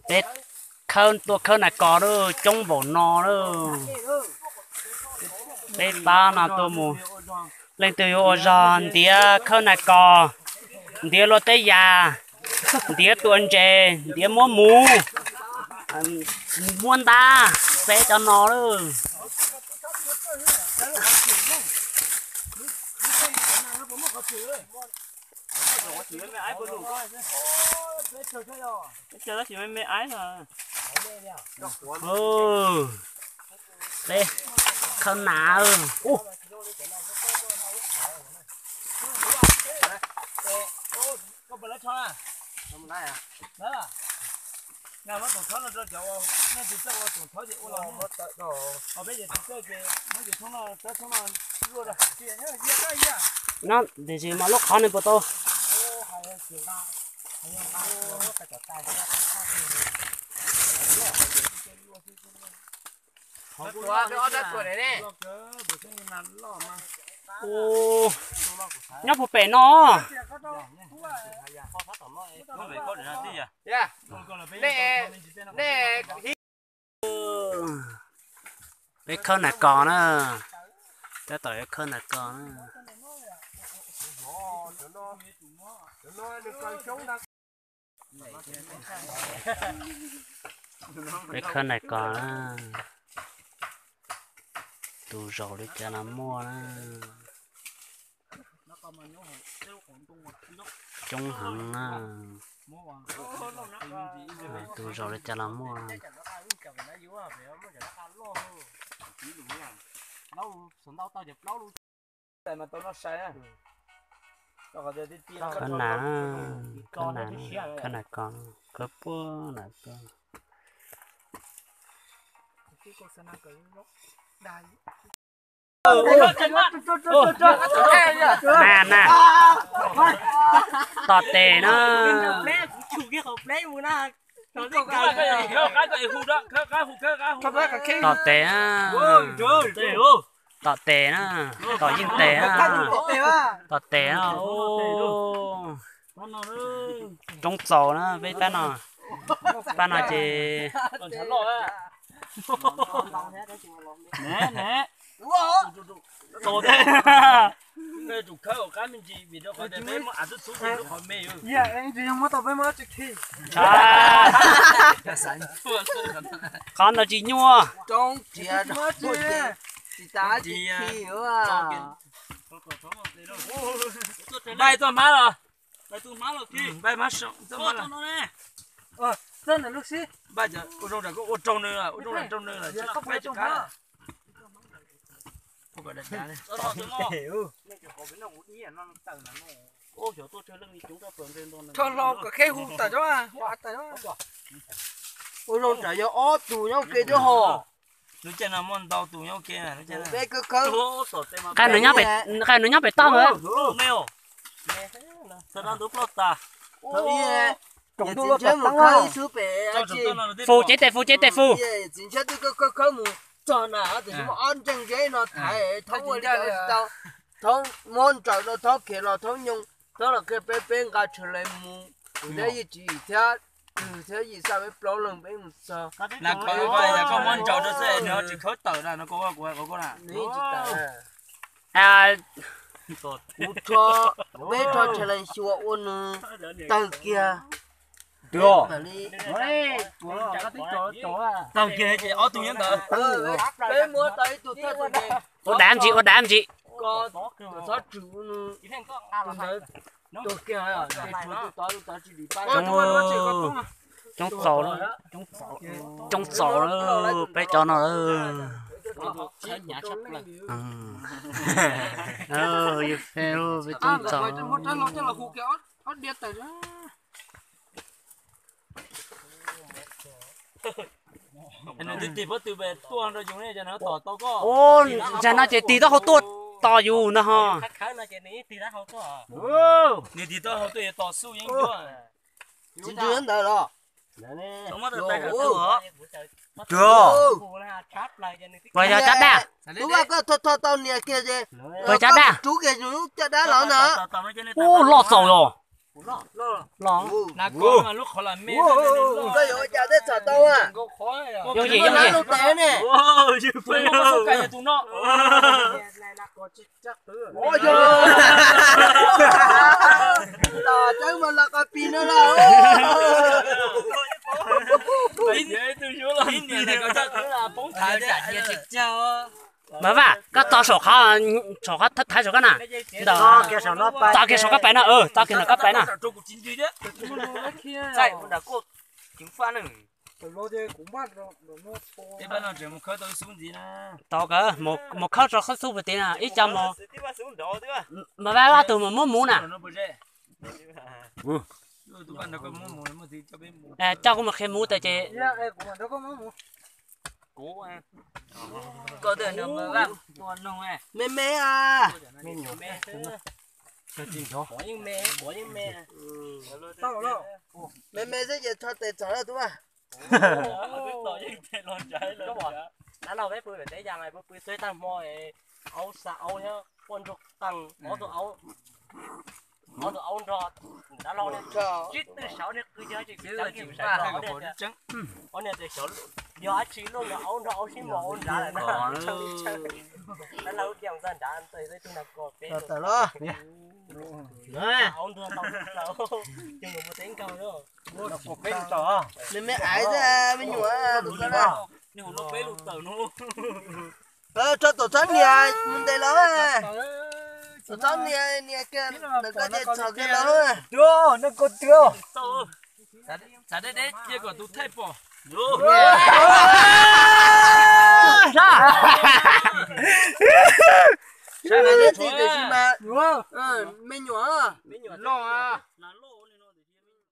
Peb khawb, tuaj khawb nas kos lawm, coob npaum no lawm. Peb pab no tuaj mus, leej twg yuav ua zog ntiav khawb nas kos, ntiav luaj teb yas, ntiav tua ntses, ntiav muab muv, muab ntab, peb cov no lawm. Peb khawb nas. No tiam sis mas lub qhov no puas tau? Ua, nyob puag pem no. Peb khawb nas kos na. Tab tom yuav khawb nas kos na. Peb khawb nas kos na. Tus zaum li cas los muaj na. Coob heev na. Tus zaum li cas los muaj. Khawb nas, khawb nas, khawb nas kos, khawb puag nas kos. Na na, tom tes na. Tom tes na. Tom tes na. Tom yeej tes na. Tom tes na. Roob txaus na peb pab no. Pab no ces qhov ntawd tsis nyuaj. Npaj txoj hmab los. Npaj ua zoo, ua raug nws, ua zoo raug nws. Rho hlo kom kheb hu tas, hu tas. Ua zoo tsam yog ob tug nyob ke thiab hos. Lub caij no muaj ntau tus nyob ke. Peb khawb khawb. Qhia nws nyob pem toj ntawd. Fus cev tes, fus cev tes, fus. Txiv ntshiab twb khawb khawb mus txog na, tiam sis muaj ob ntseeg zeb no thaiv, thoob ua li tau, thoob muab ntsaws rau, thoob khiav los, thoob nyoog, thoob los qhia peb, peb nqa tshwm lais mus. Tus thiab yim tsis yim thiab, twg thiab yim xa peb plaub leeg peb mus txog. Koj muab ntsaws rau xwb, nws ho tsis khawb tawm na, no koj ua kuv kuv na. Kuv rho, peb rho tshwm lais xyuas ua nws tawg kiag. Tawg kiag ces ob tug nyob ntawd. Peb muab tau ib tug thawj tug ces ua dav ntsis, ua dav ntsis. Koj txhob tswm ua nws, tus ntawd tuag kiag, ces tshuav tus tod, tus tod tsis dim pab. Coob txaus, coob txaus peb cov no. Peb coob txaus. Ntag no ces tig taub hau tuaj tos yus ntag ho. Nws tig taub hau tuaj yuav tos xub yeeb ncuab. Tsis ntsws ntawd los? Puas yog cov daj? Tub vaj koj tho tau nias kiag ces puas yog cov daj? Rub kiag yus lub caj dab los ntag. Ub, loj txaus los. Koj yuav ua cas thiab Tau a. Yooj yim, yooj yim. Lub tes ne. Tom tseeb mas los qhov pis no los. Mas Vaj, koj tso saum qhov, saum qhov thaiv saum koj na. Ntawm, tso kiag saum koj pais na, tso kiag saum koj pais na. Tau kawg, mus khawb rau khawb xub puag tid na, ib co mus. Mas Vaj, Vaj tus mus muab muv na. Coj kuv mus qhia muv tas ces. Me me a. Me me xwb ces rho tes txog lawm tub. Dab laug peb pw pem teb yas mas pw pw txog tag hmo, aub xa aub thiab quaj ntsuag qees, ob tug aub, ob tug aub nrog dab laug sib tw saud niag qw yog tsis tsis tsis ob niag tias xyov yog dab tsi luaj no aub nrog aub sib mos ua nrad lawm na. Dab laug kiag mus txog nrad ntawm tug nas kos peb aub nrog tau tau ces mus teb nkaug. Me me aiv xwb me nyuam. Tso tom txhob nias mus ntes los. Tom txhob nias nias kiag ntawm koj ces txhom kiag los. Txav deb deb cia kom tus thaij pom. Saib tiam sis mas me nyuam, me nyuam loj.